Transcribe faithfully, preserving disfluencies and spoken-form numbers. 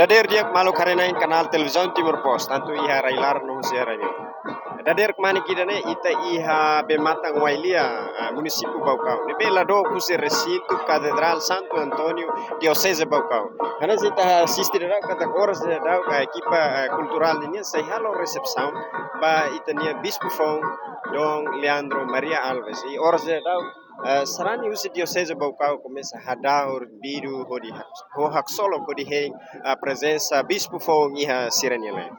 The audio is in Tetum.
Dadeer di'ak maluk haree-na'in kanál televizaun Timor Post, tantu iha rai-laran no husi rai-li'ur. Dadeer kmanek ida-ne'e ita iha bee-matan Wailia, ah, munisípiu Baucau. Ne'ebé la dook husi resintu Katedrál Santo António, Dioseze Baucau. Hanesan ita asiste daudaun katak oras daudaun, ah, ekipa, ah, kulturál ninian sei halo resepsaun ba ita-nia bispu foun, Dom Leandro Maria Alves. I oras daudaun, ah, sarani husi Dioseze Baucau komesa hadau bidu hodi hak-, ho haksolok hodi hein, ah, prezensa bispu foun iha sira-nia leet.